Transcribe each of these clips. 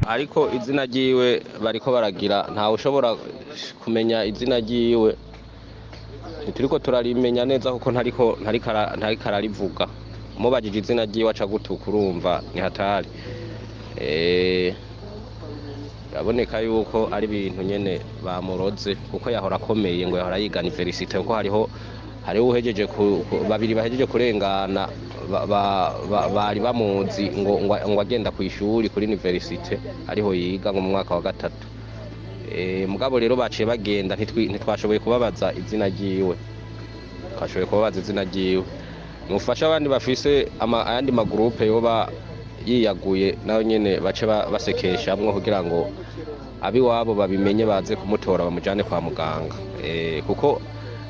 Ariko izina ryiwe bariko baragira, ntawe ushobora kumenya izina ryiwe, ntituriko turarimenya neza kuko ntariko ararivuga. Umubajije izina ryiwe aca gutuka, urumva ni hatari. Biraboneka yuko ari ibintu nyene bamuroze, kuko yahora akomeye, ngo yahora yiga université, kuko hariho uhejeje babiri bahejeje kurengana bari bamuzi ngo agenda kw'ishuri kuri université, ariho yiga ngo mu mwaka wa gatatu. Mugabo rero baciye bagenda, ntitwashoboye kubabaza izina ryiwe, twashoboye kubabaza izina ryiwe. Mufasha abandi bafise ayandi magurupe yoba yiyaguye, nayo nyene bace basekeshamwo kugira ngo abiwabo babimenye, baze kumutora bamujane kwa muganga. Kuko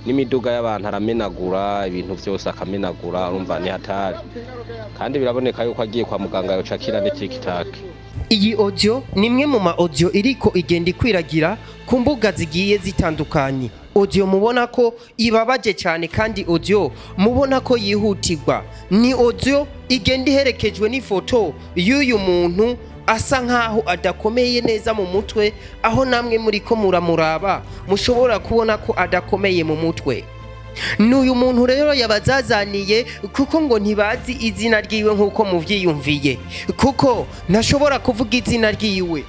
n'imiduga y'abantu aramenagura, ibintu vyose akamenagura, urumva ni hatari. Kandi biraboneka yuko agiye kwa muganga yoca akira n'itikitaki. Iyi audio ni imwe mu ma audio iriko igenda ikwiragira ku mbuga zigiye zitandukanye. Audio mubona ko ibabaje cyane, kandi audio mubona ko yihutirwa. Ni audio igenda iherekejwe n'ifoto y'uyu muntu asa nkaho adakomeye neza mu mutwe, aho namwe muri ko muramuraba mushobora kubona ko adakomeye mu mutwe. Ni uyu muntu rero yabazazaniye, kuko ngo ntibazi izina ryiwe nk'uko muvyiyumviye, kuko ntashobora kuvuga izina ryiwe.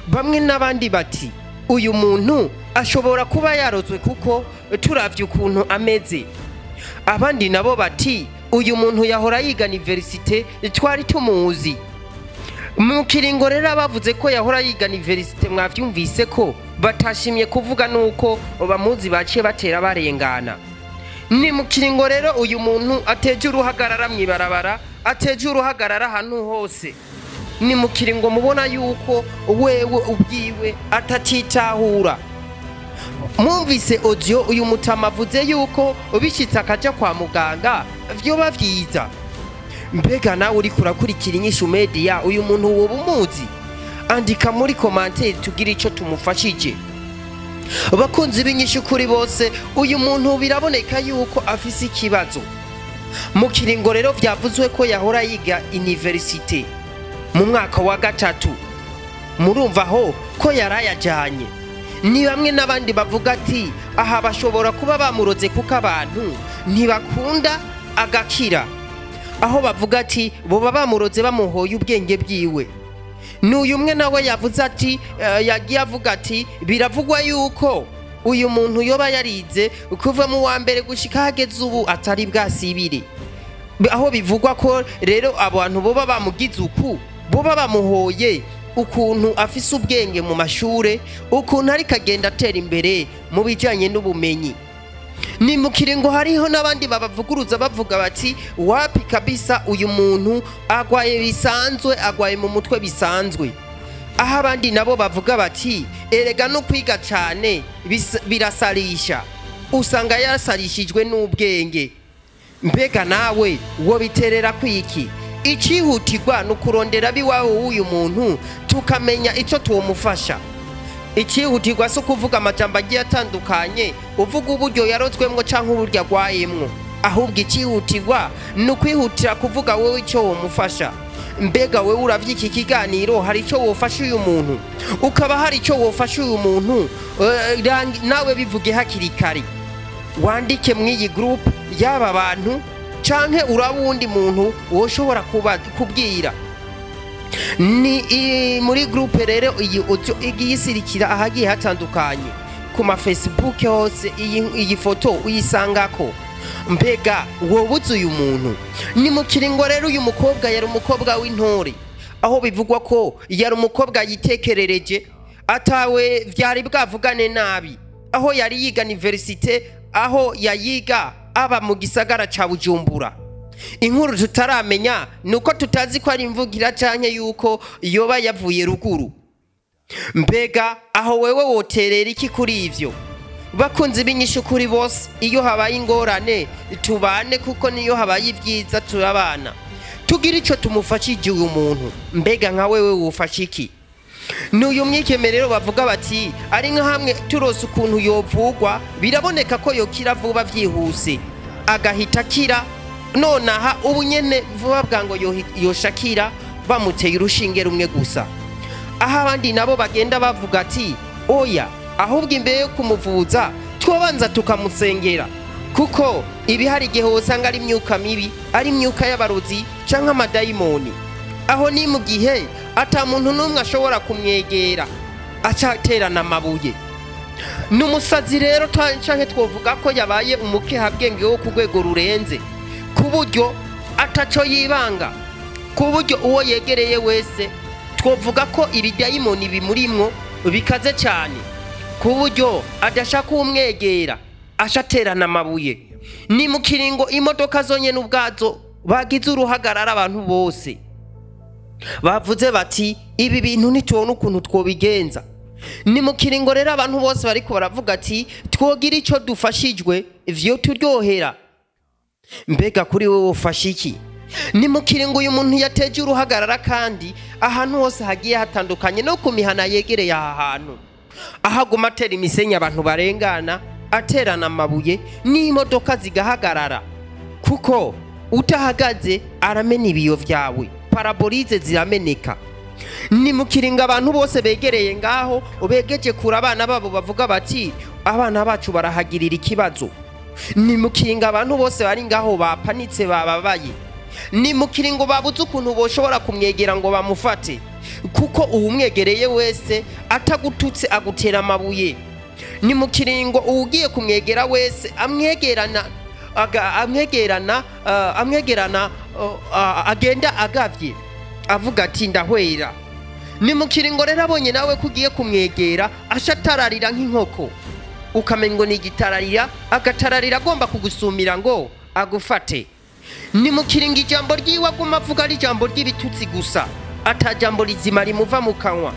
Bamwe n'abandi bati uyu muntu ashobora kuba yarozwe kuko turavye ukuntu ameze. Abandi nabo bati uyu muntu yahora yiga université, twari tumuzi. Mu kiringo rero bavuze ko yahora yiga université, mwavyumvise ko batashimye kuvuga nuko bamuzi, baciye batera barengana. Ni mu kiringo rero uyu muntu ateje uruhagarara mw'ibarabara, ateje uruhagarara ahantu hose. Ni mu kiringo mubona yuko wewe ubwiwe atatitahura. Mwumvise audio, uyu mutama avuze yuko bishitse akaja kwa muganga vyoba vyiza. Mbega nawe uriko urakurikira Inyishu Media, uyu muntu woba umuzi? Andika muri commentaire tugire ico tumufashije. Bakunzi b'Inyishu kuri bose, uyu muntu biraboneka yuko afise ikibazo. Mu kiringo rero vyavuzwe ko yahora yiga université mu mwaka wa gatatu, murumva aho ko yarayajanye. Ni bamwe n'abandi bavuga ati aha bashobora kuba bamuroze, kuko abantu ntibakunda agakira, aho bavuga ati boba bamuroze bamuhoye ubwenge bwiwe. N'uyu umwe nawe yavuze ati yagiye avuga ati biravugwa yuko uyu muntu yoba yarize kuva mu wa mbere gushika hageze ubu atari bwasibire, aho bivugwa ko rero abantu boba bamugize uku, boba bamuhoye ukuntu afise ubwenge mu mashure, ukuntu ariko agenda atera imbere mu bijanye n'ubumenyi. Ni mu kiringo hariho n'abandi babavuguruza, bavuga bati wapi kabisa, uyu muntu agwaye bisanzwe, agwaye mu mutwe bisanzwe, aho abandi nabo bavuga bati erega no kwiga cyane birasarisha, usanga yarasarishijwe n'ubwenge. Mbega nawe wo biterera kwiki? Icihutirwa ni ukurondera abiwabo w'uyu muntu, tukamenya icyo tuwumufasha. Icihutirwa si ukuvuga amajambo agiye atandukanye, uvuga uburyo yarozwemwo canke uburyo agwayemwo, ahubwo icihutirwa ni ukwihutira kuvuga wowe icyo womufasha. Mbega wewe uravye iki kiganiro, hari icyo wofasha uyu muntu? Ukaba hari icyo wofasha uyu muntu, nawe bivuge hakiri kare, wandike mw'iyi group y'aba bantu, canke uraba uwundi muntu woshobora kuba kubwira. Ni muri groupe rero iyi audio igiye isirikira ahagiye hatandukanye ku ma Facebook hose, iyi foto uyisangako. Mbega wobuze uyu muntu? Ni mu kiringo rero uyu mukobwa yari umukobwa w'intore, aho bivugwa ko yari umukobwa yitekerereje, atawe vyari bwavugane nabi, aho yari yiga université, aho yayiga aba mu gisagara ca Bujumbura. Inkuru tutaramenya ni uko tutazi ko ari imvugira canke yuko yoba yavuye ruguru. Mbega aho wewe woterera iki kuri ivyo? Bakunzi b'Inyishu kuri bose, iyo habaye ingorane tubane, kuko niyo habaye ibyiza turabana. Tugira ico tumufashije uyu muntu. Mbega nka wewe wofasha iki? N'uyu mwikeme rero bavuga bati ari nka hamwe turose ukuntu yovugwa, biraboneka ko yokira vuba vyihuse, agahita akira nonaha ubu nyene vuba bwango, yoshakira bamuteye urushinge rumwe gusa. Aho abandi nabo bagenda bavuga ati oya, ahubwo imbere yo kumuvuza twobanza tukamusengera, kuko ibi hari igihe wosanga ari imyuka mibi, ari imyuka y'abarozi canke amadayimoni. Aho ni mu gihe ata muntu n'umwe ashobora kumwegera, aca aterana amabuye. Ni umusazi rero, canke twovuga ko yabaye umukehabwenge wo ku rwego rurenze, ku buryo ataco yibanga, ku buryo uwo yegereye wese twovuga ko ibidayimoni bimurimwo bikaze cyane, ku buryo adashaka umwegera aca aterana amabuye. Ni mu kiringo imodoka zonyene ubwazo bagize uruhagarara. Abantu bose bavuze bati ibi bintu ntitubona ukuntu twobigenza. Ni mu kiringo rero abantu bose bariko baravuga ati twogira ico dufashijwe ivyo turyohera. Mbega kuri wowe ufashe iki? Ni mu kiringo uyu muntu yateje uruhagarara, kandi ahantu hose hagiye hatandukanye no ku mihana yegereye aha hantu, aho aguma atera imisenyi abantu barengana, aterana amabuye n'imodoka zigahagarara, kuko utahagaze aramena ibiyo vyawe, pare-brise zirameneka. Ni mu kiringo abantu bose begereye ngaho begeje kure abana babo bavuga bati abana bacu barahagirira ikibazo. Ni mu kiringo abantu bose bari ngaho bapanitse, bababaye. Ni mu kiringo babuze ukuntu boshobora kumwegera ngo bamufate, kuko uwumwegereye wese atagututse agutera amabuye. Ni mu kiringo uwugiye kumwegera wese amwegerana amwegerana agenda agavye avuga ati ndahwera. Ni mu kiringo rero abonye nawe ko ugiye kumwegera aca atararira nk'inkoko, ukamenya ngo ni igitararira, agatararira agomba kugusumira ngo agufate. Ni mu kiringo ijambo ryiwe aguma avuga ari ijambo ry'ibitutsi gusa, ata jambo rizima rimuva mu kanwa.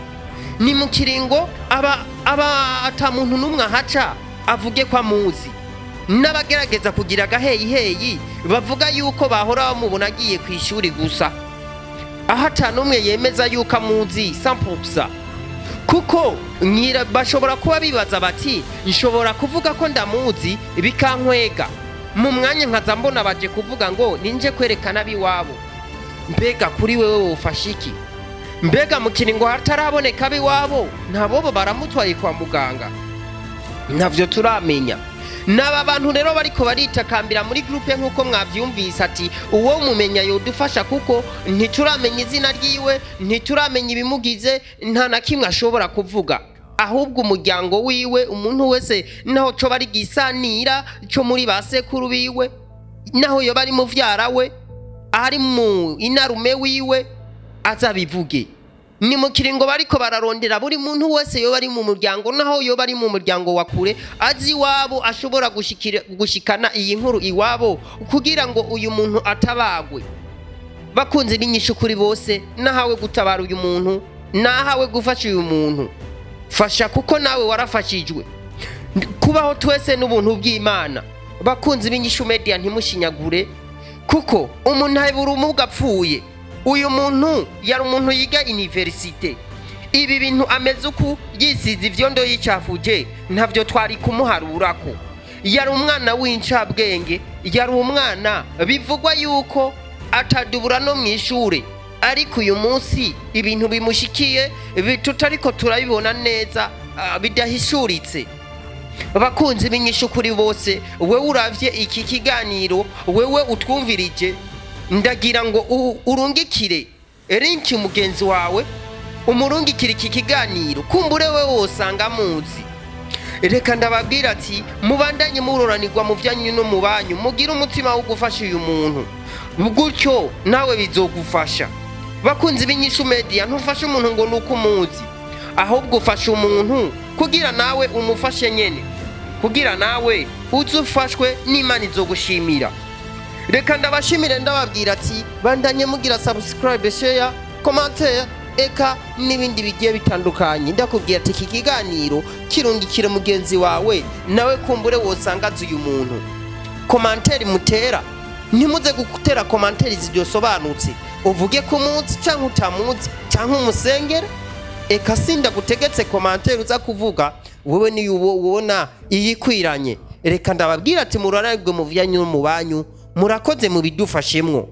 Ni mu kiringo aba ata muntu n'umwe ahaca avuge ko amuzi, n'abagerageza kugira agaheyiheyi bavuga yuko bahora bamubona agiye ku ishuri gusa, aho ata n'umwe yemeza yuko amuzi 100%, kuko nyira bashobora kuba bibaza bati nshobora kuvuga ko ndamuzi bikankwega mu mwanya, nkaza mbona baje kuvuga ngo ninje kwerekana ab'iwabo. Mbega kuri wewe wofasha iki? Mbega mu kiringo hataraboneka ab'iwabo, ntabobo baramutwaye kwa muganga, ntavyo turamenya. N'aba bantu rero bariko baritakambira muri groupe nk'uko mwavyumvise, ati uwo mumenya yodufasha, kuko ntituramenya izina ryiwe, ntituramenya ibimugize, nta na kimwe ashobora kuvuga. Ahubwo umuryango wiwe, umuntu wese naho coba ari gisanira co muri ba sekuru biwe, naho yoba ari muvyara we, ari mu inarume wiwe, azabivuge. Ni mu kiringo bariko bararondera buri muntu wese yoba ari mu muryango, naho yoba ari mu muryango wa kure, azi iwabo, ashobora gushikana iyi nkuru iwabo kugira ngo uyu muntu atabagwe. Bakunze b'inyishu kuri bose, nahawe gutabara uyu muntu, nahawe gufasha uyu muntu, fasha kuko nawe warafashijwe. Kubaho twese n'ubuntu bw'Imana. Bakunzi b'Inyishu Media, ntimushinyagure, kuko umuntu ahebura ubumuga apfuye. Uyu muntu yari umuntu yiga université. Ibi bintu ameze uku yisize ivyondo yicafuje, ntavyo twari kumuharurako. Yari umwana w'incabwenge, yari umwana bivugwa yuko atadubura no mu ishure, ariko uyu munsi ibintu bimushikiye tutariko turabibona neza, bidahishuritse. Bakunzi b'inyishu kuri bose, wewe uravye iki kiganiro, wewe utwumvirije, ndagira ngo urungikire link mugenzi wawe, umurungikire iki kiganiro, kumbure we wosanga muzi. Reka ndababwira ati mubandanye muroranirwa mu byanyu no mu banyu, mugire umutima wo gufasha uyu muntu, gutyo nawe bizogufasha. Bakunzi b'Inyishu Media, ntufashe umuntu ngo ni uko umuzi, ahubwo ufasha umuntu kugira nawe umufashe nyene, kugira nawe uze ufashwe n'Imana izogushimira. Reka ndabashimire, ndababwira ati bandanye mugira subscribe, share, commentaire, eka n'ibindi bigiye bitandukanye. Ndakubwira ati iki kiganiro kirungikire mugenzi wawe, nawe kumbure wosanga azi uyu muntu. Commentaire mutera, ntimuze gutera commentaire zidosobanutse, uvuge ko umuzi cyangwa utamuzi cyangwa umusengere. Eka sinda gutegetse commentaire uza kuvuga, wewe niyo ubona iyikwiranye. Reka ndababwira ati murararwe mu vyanyu no mu banyu, murakoze mubidufashemwo.